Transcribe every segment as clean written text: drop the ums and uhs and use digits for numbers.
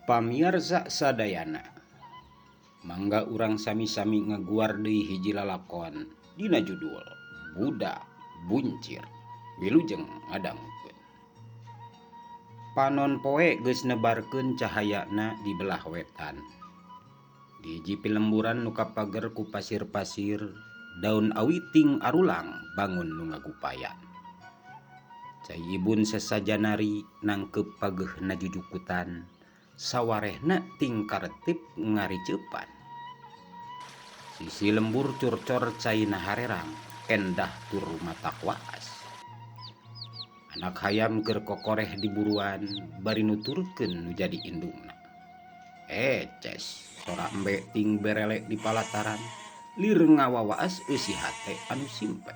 Pamiarsa sadayana, mangga urang sami-sami ngaguar deui hiji lalakon dina judul Budak Buncir. Wilujeng ngadangukeun. Panon poe geus nebarkeun cahayana di belah wetan. Di hiji pilemburan nu kapager ku pasir-pasir, daun awi ting arulang bangun nu ngagupayan. Cai ibun sesajanari nangkeup pageuhna jujukutan. Sawarehna ting karetip ngariceupan. Sisi lembur curcor caina harerang, endah tur matak waas. Anak hayam keur kokoreh di buruan bari nuturkeun nu jadi indungna. Eces, sora embe ting berele di palataran, lir ngawawaas eusi hate anu simpe.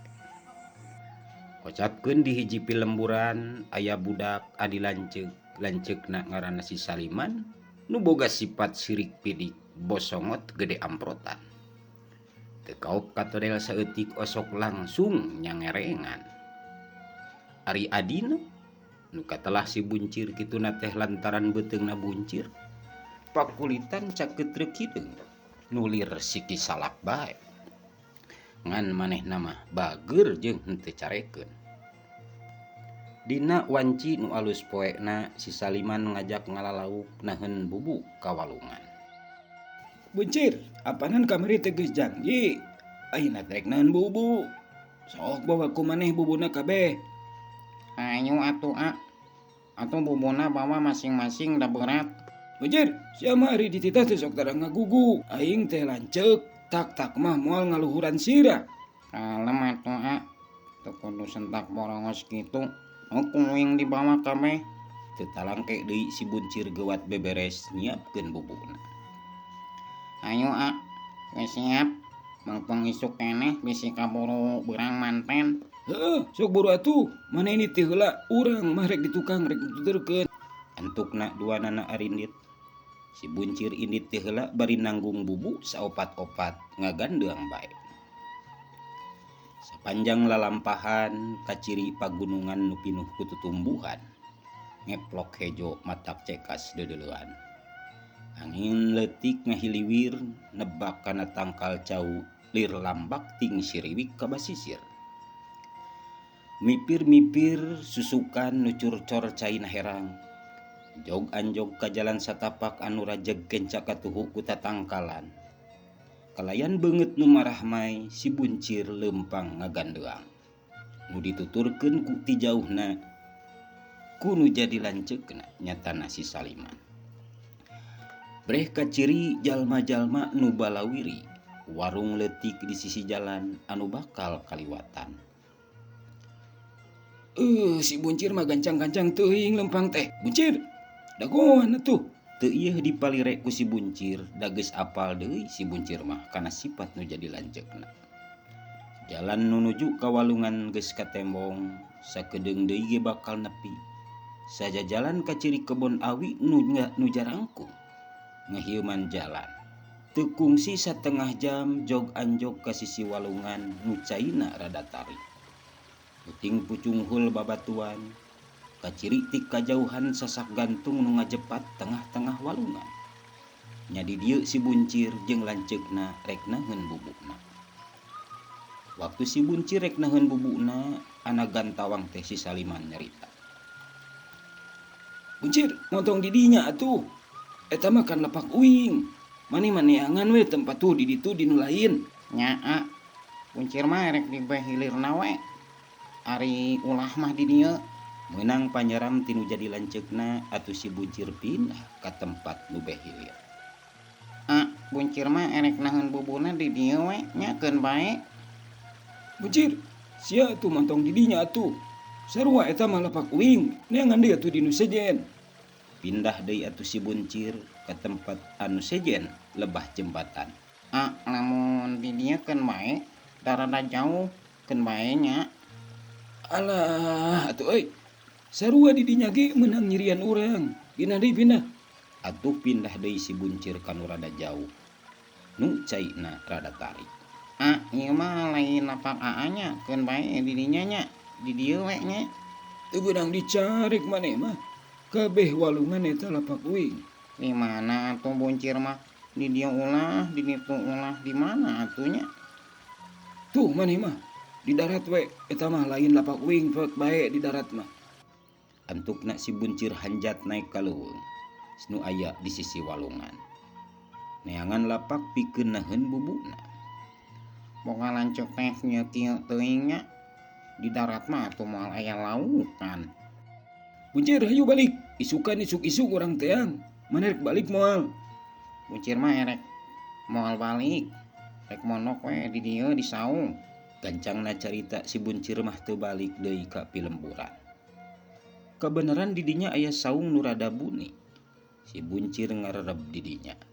Kocapkeun di hiji pilemburan aya budak adi lanceuk, lanceukna ngaranna si Saliman nu boga sifat sirik pidik bosongot gede amprotan. Teu kaop katodel saeutik osok langsung nyangerengan. Ari adina nu katelah si buncir kituna teh lantaran beuteungna buncir, pakulitan caket reuk hideung nu lir siki salak bae. Ngan manehna mah bageur jeung henteu carekeun. Dina wanci nu alus poena si Saliman ngajak ngalalauk naheun bubu ka walungan. Buncir, apanan kamari teh geus janji? Ayeuna teh rek naheun bubu. Sok bawa ku maneh bubuna kabeh. Ayo atuh a. Atuh bubuna bawa masing-masing da berat. Buncir, sia mah ari dititah teh sok tara ngagugu. Aing teh lanceuk, tak-tak mah moal ngaluhuran sirah. Kalem atuh a. Teu kudu sentak borongos kitu. Oh, kuing dibawa kabeh. Teu talangke deui si buncir geuwat beberes nyiapkeun bubuna. Ayo a, geus siap. Mangpung isuk keneh bisi kaburu beurang manten. Heuh, sok buru atuh. Maneh ini teh heula urang mah rek di tukang rek nuturkeun. Antukna duanana arindit. Si buncir indit teh heula bari nanggung bubu saopat-opat ngagandeung bae. Sapanjang lalampahan kaciri pagunungan nu pinuh ku tutumbuhan. Ngeplok hejo matak cekas deudeulean. Angin leutik ngahiliwir nebak kana tangkal cau lir lambak ting siriwik ka basisir. Mipir-mipir susukan nu curcor caina herang. Jog anjog ka jalan satapak anu rajeg kenca katuhu ku tatangkalan. Kalayan beungeut nu marahmai si buncir leumpang ngagandeang. Nu dituturkeun ku ti jauhna ku nu jadi lanceukna nyatana si Saliman. Breh kaciri jalma-jalma nu balawiri warung leutik di sisi jalan anu bakal kaliwatan. Si buncir mah gancang-gancang teuing lempang teh. Buncir, dagoan atuh. Teu ieuh dipalire ku si buncir, da geus apal deui si buncir mah kana sifat nu jadi lanceukna. Jalan nu nuju ka walungan geus katembong, sakedeung deui ge bakal nepi. Saja jalan kaciri kebon awi nu jarangkung ngahieuman jalan. Teu kungsi satengah jam jog anjog ka sisi walungan nu caina rada tarik. Puting pucunghul babatuan, kaciri ti kajauhan sasak gantung nu ngajepat tengah-tengah walungan. Nya di dieu si buncir jeung lanceukna rek naheun bubukna. Waktu si buncir rek naheun bubukna, anak gantawang teh si Saliman nyarita. Buncir, montong di dinya atuh. Eta mah kan lapak uing. Mani maneangan we tempat tuh di ditu di nu lain. Nya a, buncir mah rek dibeh hilirna we. Ari ulah mah di dieu. Meunang panyaram tinu jadi lanceukna atuh si buncir pindah ka tempat nu beh hilir. A, buncir mah erek naheun bubuna di dieu we, nya keun bae. Buncir, sia atuh montong di dinya atuh. Sarua eta mah lapak uing, neangan deui atuh di nu sejen. Pindah deui atuh si buncir ka tempat anu sejen lebah jembatan. A, lamun di dieu keun bae, da rada jauh keun bae nya. Alah, atuh euy. Sarua di dinya ge meunang nyirian urang. Pindah deui pindah. Atuh pindah deui si buncir ka nu rada jauh. Nu caina rada tarik. A, ieu mah lain lapak aa nya, keun bae di dinya nya. Di dieu we nya. Teu beunang dicarek maneh mah. Kabeh walungan eta lapak uing. Di mana atuh buncir mah? Di dieu ulah, di ditu ulah, di mana atuh nya? Tuh maneh mah di darat we eta mah lain lapak uing pek bae di darat mah. Antukna si buncir hanjat naek ka leuweung nu aya di sisi walungan. Neangan lapak pikeun naheun bubuna. Boga lanceuk teh nya kieu teuing nya. Di darat mah atuh moal aya laukan. Buncir hayu balik, isukan isuk-isuk urang teang. Maneh rek balik moal? Buncir mah erek moal balik. Rek mondok we di dieu di saung. Gancangna carita si buncir mah teu balik deui ka pilemburan. Kabeneran di dinya aya saung nu rada buni. Si buncir ngarereb di dinya.